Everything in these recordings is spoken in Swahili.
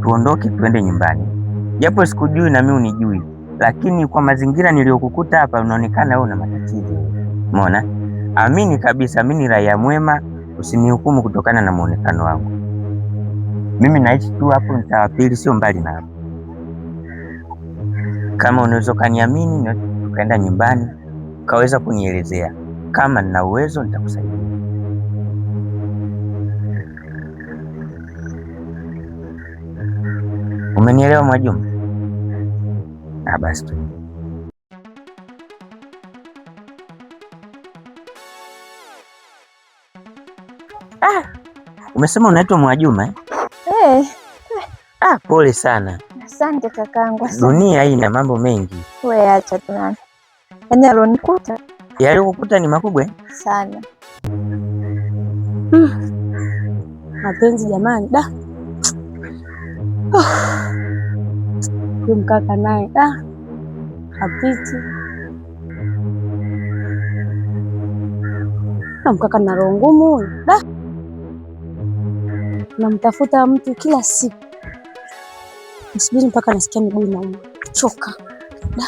Tuondoke tuende nyumbani, japo sikujui na mimi unijui, lakini kwa mazingira niliyokukuta hapa unaonekana wewe una matatizo. Umeona? Amini kabisa, mimi ni raia mwema, usinihukumu kutokana na muonekano wangu. Mimi naishi tu hapo mtaa wa pili, sio mbali na hapo. Kama unaweza ukaniamini, tukaenda nyumbani ukaweza kunielezea, kama nina uwezo nitakusaidia. Umenielewa Mwajuma? Ah, basi tu. Ah, umesema unaitwa Mwajuma eh? Hey. Ah, pole sana. Asante kakangu. Dunia hii ina mambo mengi. Wewe acha tu. Yaani alonikuta. Yaliokukuta ni makubwa sana. Mapenzi jamani, da. Huyu mkaka naye da hapiti. Na mkaka na roho ngumu huyu da, namtafuta mtu kila siku, msubiri mpaka nasikia miguu inauma, choka da.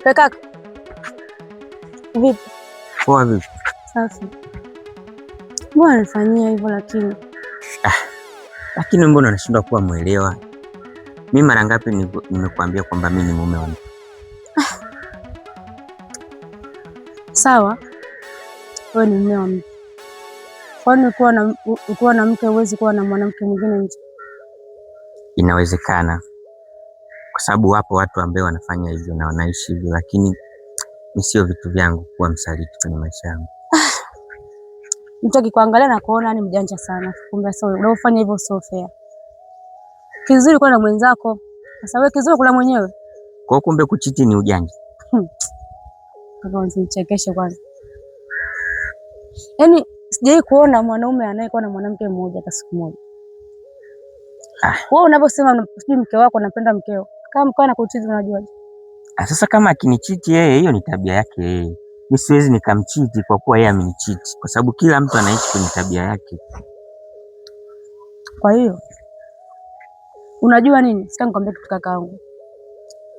Kaka vipi? Poa. Vipi? Safi. Mbona anifanyia hivyo lakini? Ah, lakini mbona unashindwa kuwa mwelewa? Mimi mara ngapi nimekuambia kwamba mimi ni mume wa mtu? Ah. Sawa, wewe ni mume wa mtu. Kwani ukiwa na mke huwezi kuwa na mwanamke mwingine nje? Inawezekana, kwa sababu wapo watu ambao wanafanya hivyo na wanaishi hivyo, lakini mi sio vitu vyangu kuwa msaliti kwenye maisha yangu. Mtu akikuangalia na kuona ni mjanja sana, kumbe sasa unafanya hivyo sio fair. Kizuri kuwa na mwenzako, sasa wewe kizuri kula mwenyewe. Kwa kumbe kuchiti ni ujanja. Kaka, usinichekeshe kwanza. Yaani sijawahi kuona mwanaume anayekuwa na mwanamke mmoja hata siku moja. Ah. Wewe unaposema sijui mke wako anapenda mkeo, kama mkeo anakuchiti unajuaje? Ah, sasa kama akinichiti yeye, hiyo ni tabia yake yeye. Mimi siwezi nikamchiti kwa kuwa yeye amenichiti, kwa sababu kila mtu anaishi kwenye tabia yake. Kwa hiyo unajua nini, sitaki nikwambie kitu kakaangu.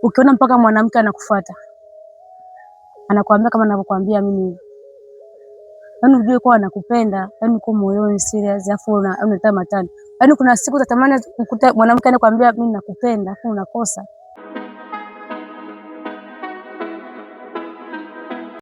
Ukiona mpaka mwanamke anakufuata anakuambia kama ninavyokuambia mimi hivi, yaani ujue kuwa anakupenda, yaani uko moyoni serious, afu unataka matani. Yaani kuna siku utatamani ukuta mwanamke anakuambia mimi nakupenda, afu unakosa.